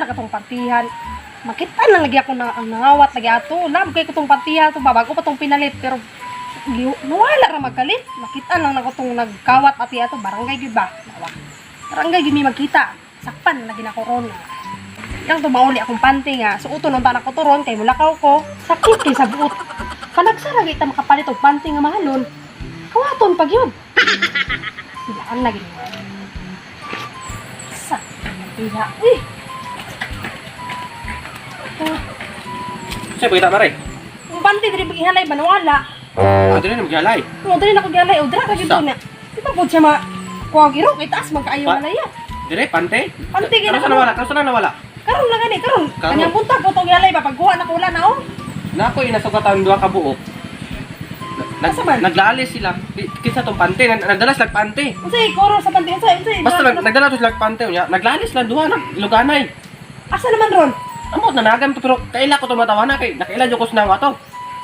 na katong partihan. Makita na lagi ako na ang nangawat lagi ato. Lab kay katong partihan to ba, bago pa tong pinalit pero nawala ra magkalit. Nakita lang nako tong nagkawat ati ato barangay gyud ba. Nawa. Barangay gyud mi magkita. Sakpan lagi na ko ron. Yang tumauli akong panty nga suoton unta nako to ron kay mulakaw ko. Sakit kay sa buot. Panagsa ra gyud ta makapalit og panty nga mahalon. Kawaton pag yun. Silaan lagi ni. Sa diha. Uy. Siya, pakita mare. Ang panty diri gihalay ba nawala. Ah, dili na maghalay. Oo, diri na ko gihalay. O dira ka gyud Sa? na. Di pa pud siya ma kuha giro kay taas man kaayo malaya. Dire, pante? Pante gyud Karon sa ako. nawala, karon sa nawala. Karon lang gani, karon. Karon. Kanyang buntag ko tong gihalay ba pagkuha na ko wala na oh. Nako inasugatan duha ka buok. Asa man? Naglalis sila. Kinsa tong pante, nagdala sila pante. Unsay koro sa panty? Unsay unsay? Basta nagdala to sila pante unya, naglalis lang duha nag luganay. Asa naman ron? Amo nanagan to pero kaila ko tumatawa na kay nakaila jud ko sa nawa to.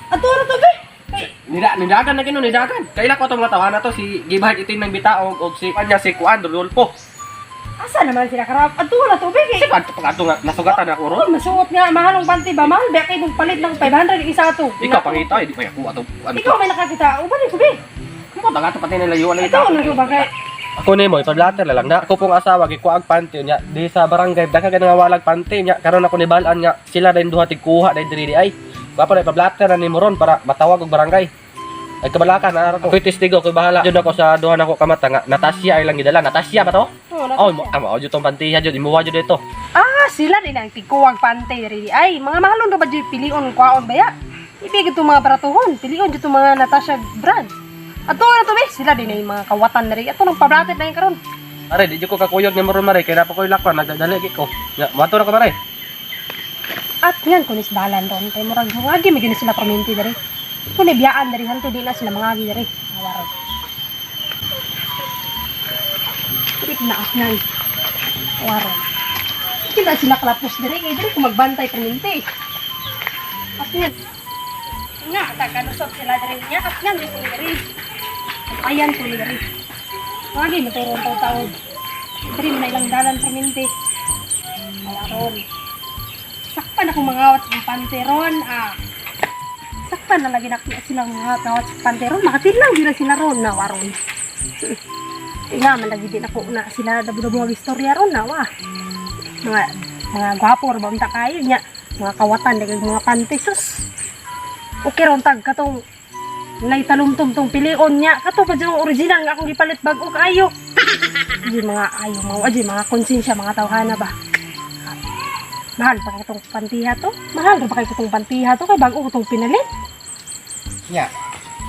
Ato ra to be. Kay Nida nidagan na gino nidagan. Kaila ko tong matawa na to si Gibhard itin ng bitaog og si kanya si Kuan Rodolfo. Asa naman sila karap? Ato ra to be kay. Si pag pag ato nga nasugatan ako ron. Oh, masuot nga mahalong panty ba? Mahal ba kay mong palit ng 500 isa to. Ikaw pangita, hindi pa ako ato. Ano Ikaw may nakakita. Uban ko be. Mo taga to pati nilayo lang Ikaw na ba kay Ako nimo ipablater na lang na ako pong asawa gikuha ang panty niya di sa barangay daghan ka nga walag panty niya karon ako nibalaan nga sila din duha tigkuha dai diri di ay. Gwapo na ipablater na nimo ron para matawag og barangay. Ay kabalaka na ako. Ako'y testigo, ako'y bahala. Jud ako sa duha nako kamata nga Natasha ay lang gidala. Natasha ba to? Oh, Oh, mo amo jud tong pantiha jud imuha jud dito. Ah, sila din ang tigkuwang pante diri. Ay, mga mahalon ra ba jud pilion kwaon ba ya? Ibig itong mga baratuhon, pilion jud itong mga Natasha brand. Ato na to be, sila din ay mga kawatan diri. Ato nang pablatet na yung karon. Mare, di jud ko kakuyog nimo ron mare kay napa ko'y lakwan nagdadali ko. Nya, moadto na ko mare. At ngan kunis dalan ron kay murag mangagi mi gini sila perminti diri. Kun biyaan diri hanto di na sila mangagi diri. Awaron. Trip na afnan. Awaron. Di na sila kalapos diri kay diri ko magbantay perminti. At ngan nga taganusot sila diri niya at ngan diri diri. Ayan ko diri. Mangagi maturon taw-tawod. Diri man na ilang dalan perminti. Awaron. Sakpan akong mangawat sa panteron ah. Sakpan na lagi na silang mga ngawat sa panteron. Makatilaw din na sila ron na waron. Nga man lagi din ako na sila dabo-dabo ang istorya ron na wa. Mga mga gwapo ra ba unta kayo nya. Mga kawatan lagi mga pante sus. Okay ron tag katong naitalumtum tong pilion niya. Kato pa dyan ang original nga akong gipalit bag-o kaayo. Di mga ayo mga di mga konsensya mga tawhana ba. Mahal pa kay itong pantiha to? Mahal ra ba kay itong pantiha to? Kay bago ko itong pinalit. Nya.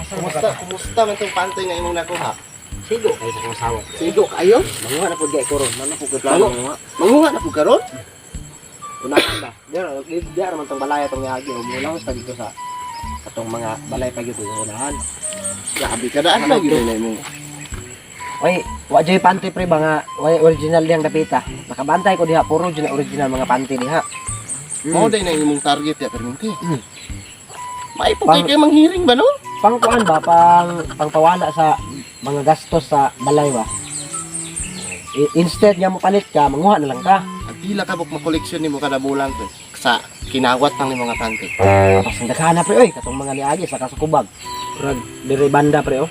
Kumusta, kumusta man tong pantay nga imong nakuha? Sigo kay sa akong asawa. Sigo kayo? Manguha na pud kay koron, man na pud kay plano manguha. Manguha na pud karon? Unahan ba? Dira dira man tong balay atong niagi o mulang sa dito sa atong mga balay pa gyud unahan. Grabe ka daan na gyud na imong. Oy, wa joy panty pre ba nga way original diyang dapita. Nakabantay ko diha puro jud na original mga panty diha. Mao day na imong target ya perminti. May po kay Pang- kay manghiring ba no? Pang kuan ba pang pangpawala sa mga gastos sa balay ba? Instead nga mopalit ka, manguha na lang ka. Ang pila ka buk makoleksyon nimo kada bulan pre sa kinawat nang nimo nga pantay. Tapos ang daghana pre oy, katong mga niagi sa kasukubag. Murag diri banda pre oh.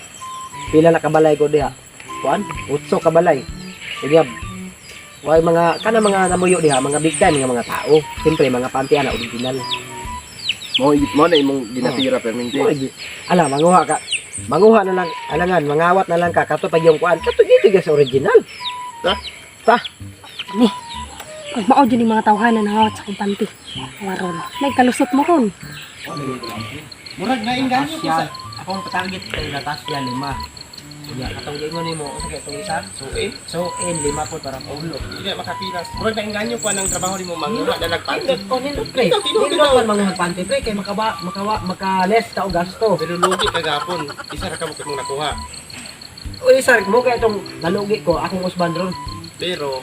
Pila na kabalay ko diha? Kuan, utso kabalay. Sige. Way mga kana mga namuyo diha, mga big time nga mga tao. Siyempre mga panty ana original. Mao mao na imong ginatira perminti. Mo ala manguha ka. Manguha na lang alangan, mangawat na lang ka kato pag yung kuan. Kato dito sa original. Ta? Ta. Ni. Ay, mao dyan yung mga tawhana nangawat sa akong panty. Waron. Nagkalusot mo ron. Murag na inganyo ko sa Akong target kay Natasha lima. Unya katong giingon nimo usa kay itong isa? Suin. So in lima po para ulo. Hindi makapilas. Murag na inganyo ko ang trabaho nimo manguha na nagpantay. Oh, nindot pre. Ikaw, tinuod Nindot ikaw. man manguhag panty pre kay makawa makawa maka-less ka og gasto. Pero lugi kagapon, isa ra ka mo imong nakuha. Uy, sir, mo kay itong nalugi ko akong usban ron. Pero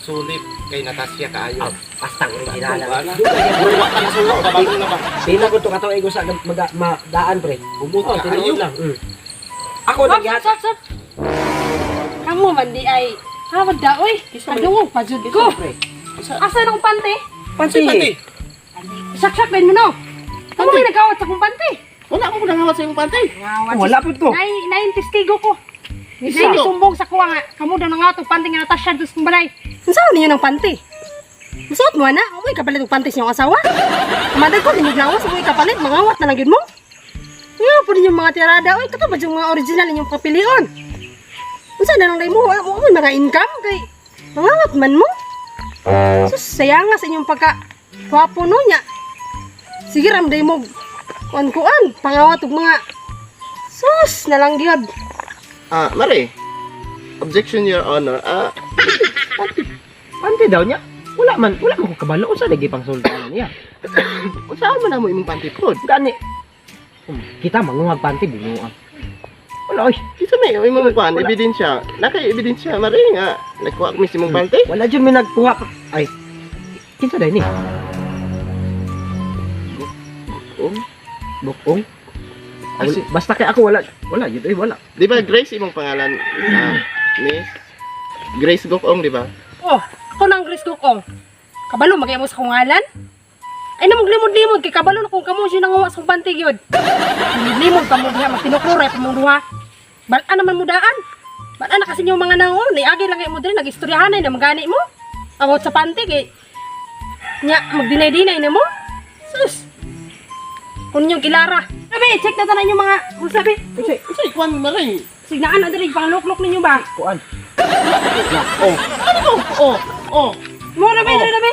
sulit kay Natasha kaayo. Ah, basta original. Wala. Wa ka nasulo, babago na ba? Pila ko to katong igo sa mag daan pre. Umot Oh, ka tinuod ayo. lang. Ako Stop, nagyat. stop, stop. Kamu man di ay. Hawad da, oy. Adungog pa jud ko. Pre. Asa na akong panty? Panty. Panty. Saksak din mo no. Kamo may nagawat sa akong panty. Wala mo nangawat sa imong panty. Ngawat. Wala po to. Nay, nay testigo ko. Isa. Nay sumbong sa kuwa nga kamo daw nangato panty nga natasya dos kong balay. Unsa ninyo ng panty? Musuot mo ana, uy kapalit og panty sa iyong asawa. Madag ko ninyo lawas, uy kapalit mangawat na lang gyud mo. Nga po ninyo mga tirada, uy kato ba yung mga original inyong kapilion? Unsa na lang day mo, wala mo uy, mga income kay mangawat man mo. Sus, sayanga sa inyong pagka gwapo no nya. Sige ram day mo kuan-kuan, pangawat og mga. Sus, nalang gyud. Ah, Mare. Objection, Your Honor. Ah, Panty daw niya. Wala man ko kabalo unsa lagi pang sultan niya. Unsaon man namo imong panty pod? Gani. Kita manguhag panty binuang. Wala oy. Kinsa may imong kuan Wala. Ebidensya. Nakay ebidensya, Mare, nga nagkuha mi sa imong panty. Wala jud may nagkuha pa. Ay. Kinsa day ni? Oh. Bukong. Ah, Basta kay ako wala wala yun oy wala. Di ba Grace imong pangalan? Ah, Miss Grace Gokong, di ba? Oh, ako nang Grace Gokong. Kabalo magay mo sa kong ngalan. Ay namog limod-limod kay kabalo na kung kamo siya nanguha sa kong panty gyud. Limod-limod kamo diha magtinuklore pa mong duha. Bal-an naman mo daan. Bal-an na kasi yung mga nango, niagi lang kay mo diri nagistoryahanay na magani mo. About sa panty kay nya magdinay-dinay na mo. Sus. Kun yung kilara. Sabi, check na tanan yung mga usabi. Unsay kuan, Mare? Signaan na diri pangluklok ninyo ba? Kuan. Oh. Ano ko? Oh, oh. Mo na ba diri na ba?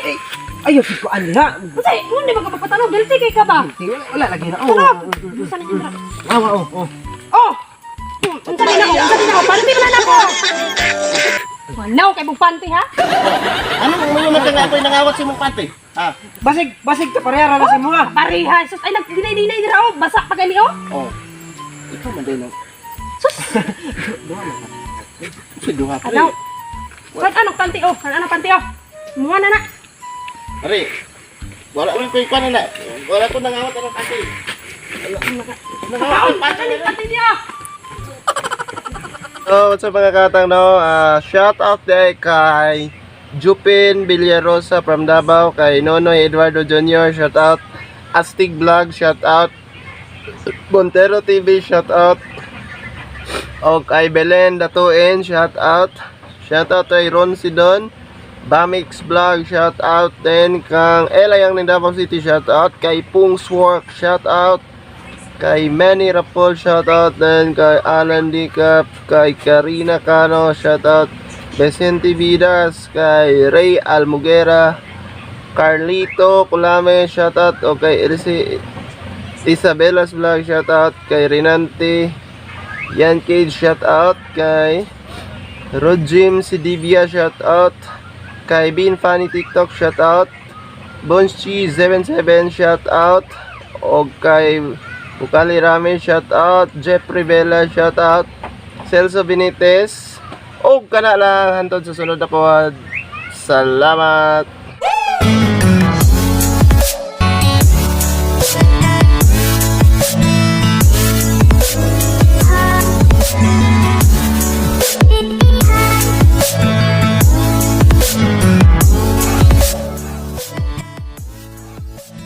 Ayo si kuan diha. Kasi, mo di ba ka pagpatanong, guilty kay ka ba? Wala, wala lagi na. Oh. Tara! Busa ninyo tara. Awa oh, oh. Oh! Unsa din ako, unsa din ako, panty man na ako! Wanaw kay mong panty ha? Ano mo yung nga ako'y nangawat sa imong panty? Ah. Basig basig ka pareha ra na sa mo ah. Pareha, sus, ay nagdinay-dinay dira oh, basa pa gani oh. Oh. Ikaw man din. Sus, Unsay duha pre? anaw. Kan anong panty oh, kan anong panty oh. Muha na na. Mare. Wala ko ko'y kuan na. Wala ko nangawat ang panty. Nangawat ang panty. Ano panty niya? So, what's up mga katang no? Ah, shout out day kay Jupin Villarosa from Davao, kay Nonoy Eduardo Jr., shout out Astig Vlog, shout out Montero TV, shout out o kay Belen Datuin, shout out. Shout out kay Ron Sidon, Bamix Vlog, shout out din kang Elayang ng Davao City, shout out kay Pung Swork, shout out kay Manny Rapol, shout out din kay Alan Dicap, kay Karina Cano, shout out Vicente Vidas, kay Ray Almugera, Carlito Kulame, shout out o kay Elsie Isabella's Vlog, shout out kay Renante Yan Cage, shout out kay Rojim Sidivia, shout out kay Bean Funny TikTok, shout out Bonchi77, shout out o kay Bukali Ramen, shout out Jeffrey Vela, shout out Celso Benitez o kana lang hantod sa sunod na pod. Salamat.